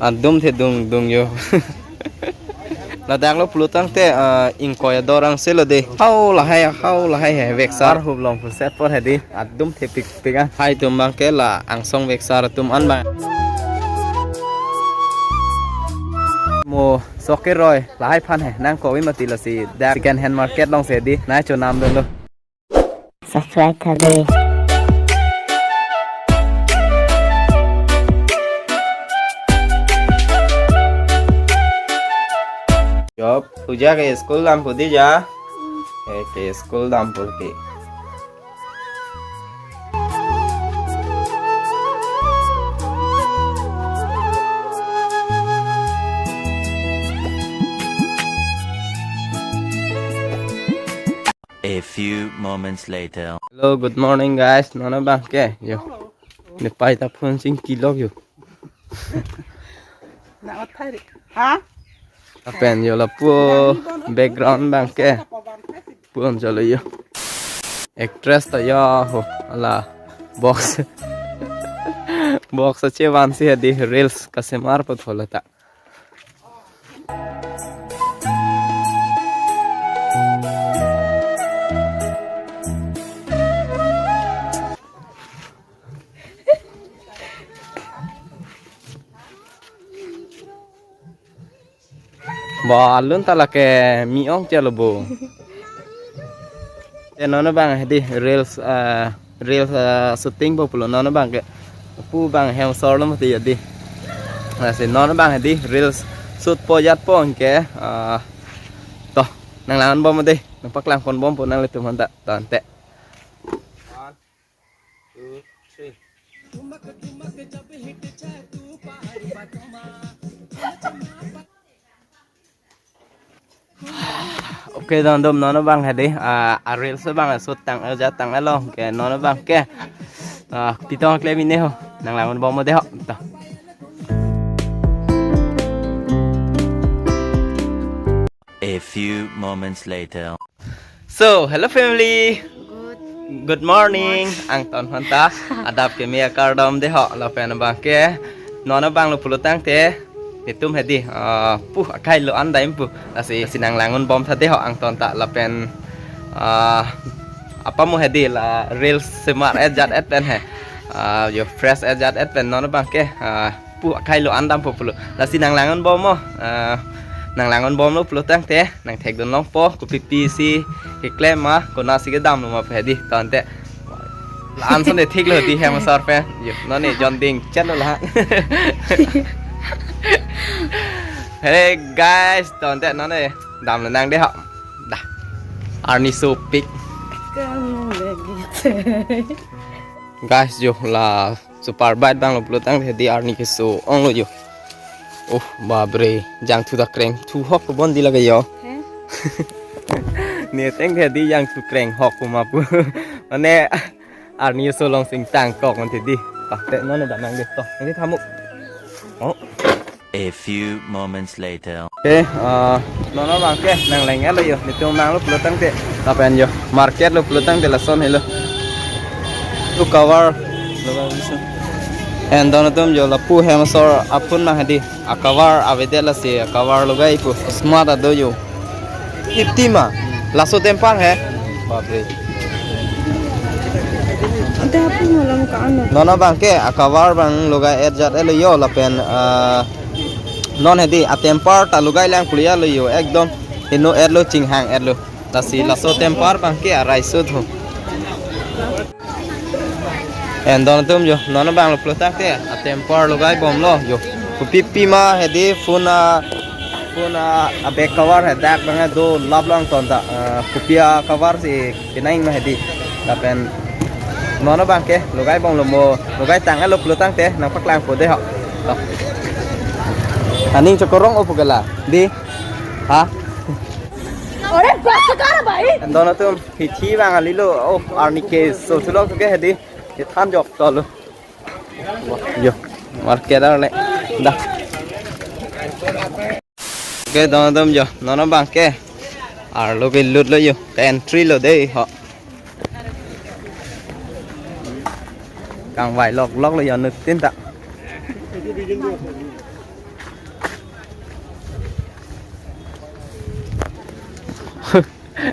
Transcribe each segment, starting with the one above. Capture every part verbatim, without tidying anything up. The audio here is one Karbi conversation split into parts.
Adum the dung dung yo. Ladak lo pulo tangte, ah, ingkoi ador angse lo de. Hau lahai, hau lahai he veksar hup long puset por he di. Adum the pik pik an. Hai atum abang ke la angsong veksar atum an abang. Mo sok keroi lahai aphan he nangkok-i mati, lasi dak second hand market along si di. Nai chonam dun lo. Subscribe tha de. Yo, Puja ke school dampo di ja. Eh, ke school dampo di. A few moments later. Hello, good morning, guys. Non abang ke, yo. Ne pai ta phone chingki lok yo. Na othai re. Ha? Lapen yo lapu background abang ke. Pun chalo yo. Actress ta yo ho. Ala box. Box achevan si he di reels kasemar po tholo ta. Bo alun ta lake mi-ong chelo bo. Te non abang he di reels, ah, reels, ah, shooting po pulo non abang ke. Pu abang hem asor lo mati ya di. Lasi non abang he di reels shoot po jat po anke, ah, to nanglang-un bom de. Nangpaklang pon bom po nanglitum aphanta. To ante. One, two, three. Okay, don dom non abang he di, ah, a reels abang shoot tang, eh, jat tang along ke non abang ke. Ah, pitong klem ine ho, nanglang-un bom de ho. To. A few moments later. So, hello family. Good. Good morning. Angton aphanta. Adap keme akardom de ho lapen abang ke. Non abang lo pulo tangte. Netum he di. Ah, pu akhai lo-an dam pu. Lasi, lasi nanglang-un bom tha de ho angton ta lapen, ah, apa mo he di la reels semar et jat et pen he. Ah, yo fresh et jat et pen non abang ke. Ah, pu akhai lo-an dam po pulo. Lasi nanglang-un bom mo. Ah, nanglang-un bom lo pulo tangte nangthek dun long po, kopi pi si keklem ma, konat si kedam lo ma pu he di. To ante. La-an ason de thik lo di hem asor pen. Yo, non ne jon ding chet lo la. Hey guys, to ante non ne dam lo nang de ho. Dah. Arni sopik. Kamu lagi. Guys, yo la super bike abang lo pulo tangte di arni keso ong lo yo. Oh, babre, jangthu ta kreng thu hok bon di lake yo. He? Ne tangte di jangthu kreng hok kuma pu. Mane arni so long sing tang kok mati di. Pate non ne dam nang de to. Ini thamu. Oh. A few moments later. Okay, ah, non abang ke nanglang-et lo yo, netum nang lo pulo tangte. Lapen yo, market lo pulo tangte lason helo. Tu cover. And don atum yo lapu hem asor aphun nang he di. A cover avedet lasi a cover logai pu. Smart ado yo. Fifty ma. Laso temper he. Bapre. Ante apu malam ka ano. Non abang ke a cover abang logai et jat et lo yo lapen, ah, non he di a temper ta logai lang kulia lo yo ekdom heno et lo chinghang et lo. Lasi laso temper abang ke arai sut ho. And don atum yo, non abang lo pulo tangte, a temper logai bom lo yo. Kopi pi ma he di phone a, phone a, a back cover he dak abang do lap long ton ta, ah, kopi a cover si kenang ma he di. Lapen non abang ke, logai bom lo mo, logai tang lo pulo tangte, nangpaklang po de ho. To. Aning chokorong o pu ke la, di, ha? Ore bas kar bhai. And don atum. Hithi abang ali lo, oh, arni keso thu lok ke he di. Kethan jok to lo. Yo, market arle. Dah. Okay, don atum yo, non abang ke. Arlo ke lut lo yo, ke entry lo de ho. Kangvai lok lok lo yo nut tin ta.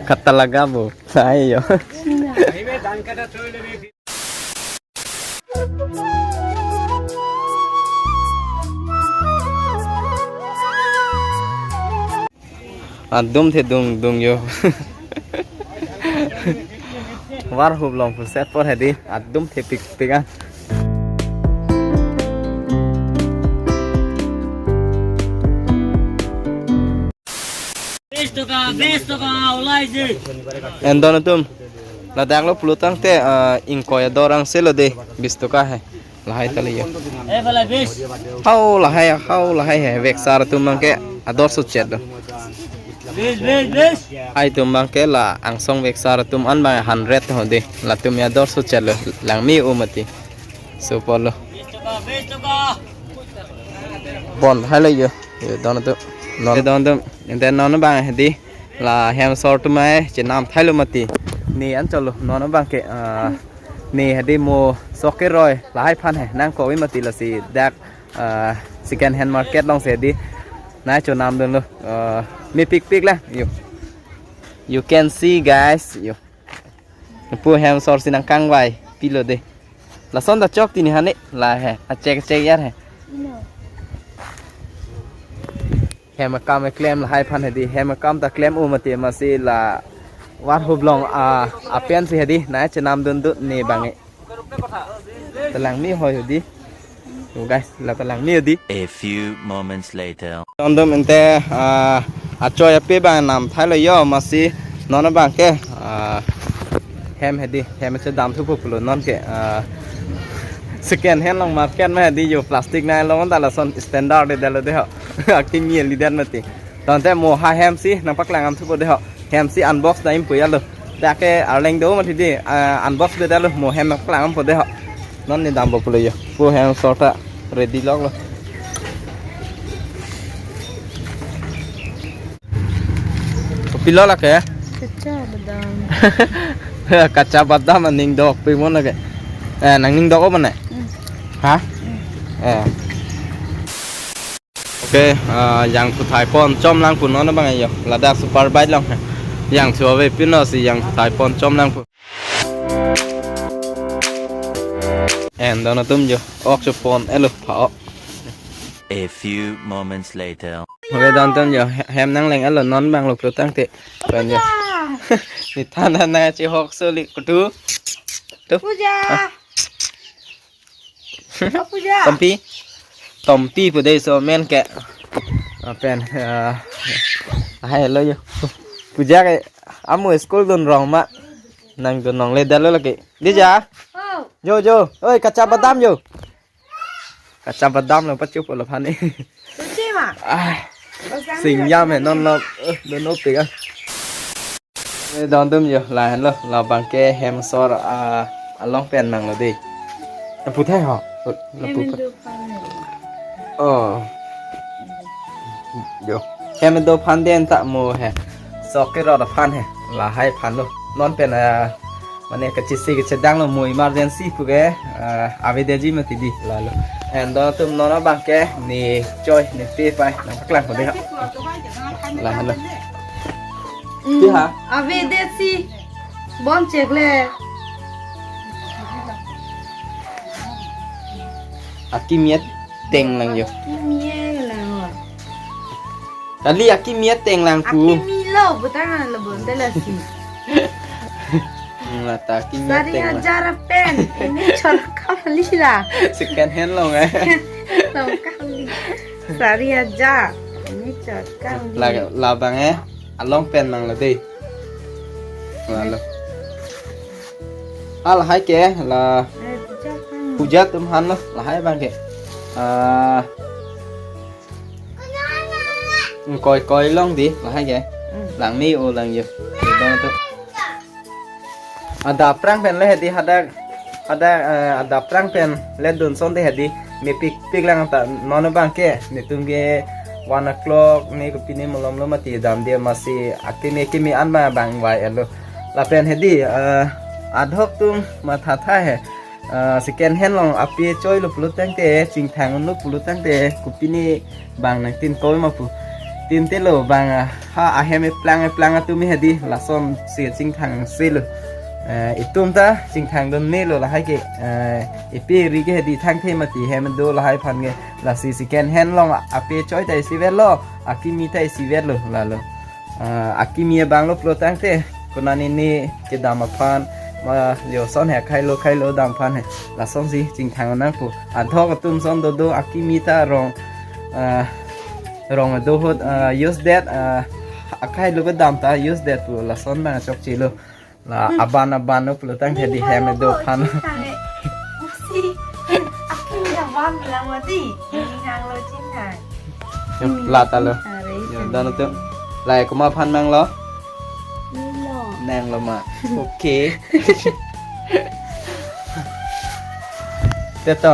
Kata laga bo. Ayo. Adum the dung dung yo. Warhup long pu set por hedi. Adum the pik pik an. Bis toka, bis toka, ulai si. En don atum. Ladak lo pulo tangte, ah, ingkoi ador angse lo de, bis toka he. Lahai tali yo. Eh, pala bis. Hau lahai, hau lahai he, veksar atum abangke ador suchet do. Bis, bis, bis. Hai atum abangke la angsong veksar atum an abang hundred ho de. Latum ya ador suchet lo, langme-o mati. So polo. Bis toka, bis toka. Bon hai lo yo. Yo, don atum. Non don atum. Ente non abang hedi. La hem sor atum ai chenam thailo mati. Ne anchot lo non abangke, ah, ne hedi mo sok keroi lahai aphan he nangkok-i mati lasi dak, ah, second hand market along si hedi. Nai chonam dunlo, ah, mepik pik la. Yo. You can see guys. Yo. Pu hem sor si nangkangvai pilo de. Lason ta chok tini hane la he. Achek chek yar he. Hem akam keklem lahai aphan hedi. Hem akam ta klem-o mati masi la warhup long a apen si hedi. Nai chenam dun dun ne abang e. Ta langme-o hedi. Yo guys, la ta langme-o hedi. A few moments later. Don atum ente, ah, achoi ape abang nam thailo yo masi non abangke, ah, hem hedi, hem chedam thupo pulo non ke, ah, second hand along market ma hedi yo plastic nai long ta lason standard de lo de ho. Akimi li den mati. Tangte mo ha hem si nangpaklang am thupo de ho. Hem si unbox dam pu ya lo. Dak ke arleng do mati de, ah, unbox de lo mo hem nangpaklang am po de ho. Non ne dampo pulo yo. Pu hem sor ta ready lok lo. Kopilo lake? Kacha badam. Kacha badam aning dok pe mo lake. Eh, nangning dok-o mane? Hmm. Ha? Hmm. Eh. Okay, ah, jangthu thai pon chom lang pu non abang yo. Ladak super bike along he. Jangthu ave pino si jangthu thai pon chom lang pu. En don atum yo. Ok chu pon elo pha-o. A few moments later. Okay, don atum yo. He-, hem nangleng elo non abang lo pulo tangte. Pen yo. Ni than na chehok soli kutu. Tu. Puja. Ah. Oh, Puja. Tompi. Tompi pu de so men ke. Ah, pen, ah, hai lo yo. Puja ke amo school dun rong ma. Nangdun longle det lo lake. Dija. Oh. Jo, jo. Oi, kacha badam jo. Kacha badam lo pachup lo aphan ni. Kuchi ma. Ah. Singjam he non lo. Eh, dono pega. Eh, don atum yo, lahenlo, labang ke hem sor, ah, along pen nanglo de. Aputhai ho. Lapu. Hem do aphan he. Oh. Yo. Hem do aphan den ta mo he. Sok kerot aphan he. Lahai aphan lo. Non pen, ah, mane kachisi kachedang lo mo emergency pu ke, ah, avedetji mati di lalo. En don atum non abang ke ne choi ne pe pai nangpaklang po de ha. Lahenlo. Hmm. Ti ha? Avedetsi. Bon chek le. Akimi ateng lang yo. Akimi lang. Kali akimi ateng lang pu. Akimi lo, butang lo bon te lasi. Hmm, la ta akimi ateng lang. Sari hajar pen. Ini chorkam li la. Second hand long eh. Long kali. Sari hajar. Ini chorkam li. La, labang eh. Along pen nanglo de. Lalo. Ah, lahai ke la. Eh, puja kan. Puja atum aphan lo, lahai abang ke. Ah. Koi koi long di, lahai ke. Hmm. Langme-o lang yo. Di bang tu. Adap prang pen le hedi hadak, hadak, eh, adap prang pen le dun son de hedi mepik pik lang ta non abang ke netum ke one o'clock ne kopine malom lo mati dam de masi akimi akimi an ma bang vai elo. Lapen hedi, eh, adhok tum matha tha he. Ah, second hand along ape choilo pulo tangte, chingthang unlo pulo tangte, kopine bang nangtin koi ma pu. Tinte lo bang, ah, ha ahem eplang eplang atum hedi lason si chingthang selo. Eh, itum ta chingthang dun melo lahai ke, eh, epe ri ke hedi thangthe mati hem do lahai aphan ke, lasi second hand along ape choi ta isivetlo, akimi ta isivetlo lalo. Ah, akimi abang lo pulo tangte, konane ne kedam aphan, ma yo son he khailo khailo dam aphan he, lasonsi chingthang nangpo. Adhok atum son dodo akimi ta rong, ah, rong do ahut, ah, use det, ah, akhailo kedam ta use det pu lason bang chokchelo. La aban aban lo pulo tangte di hem do aphan. Masi, akimi abang bilang mati. Ini hanglo chingthang. Yo, la ta lo. Are, yo, dan tu. Lai komat aphan nanglo? Nanglo. Nanglo ma. Oke. Te to,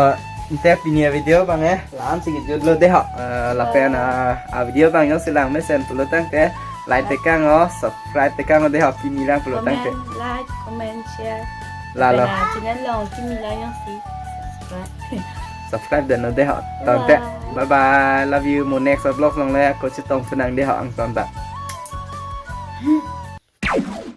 te pini avideo bang eh, la-an si kejutlo dei ho. Eh, lapen, ah, avideo bang jongsi lang mesen pulo tangte, like tekang o, subscribe tekang o dei ho, pini lang pulo tangte. Comment, like, comment, share. Lalo. Lapen, ah, channel along kimi lang jongsi subscribe. Subscribe dunnon dei ho. Tangte. Bye bye. Bye bye. Love you. Mo next vlog along le ako chetong penang dei ho angton ta.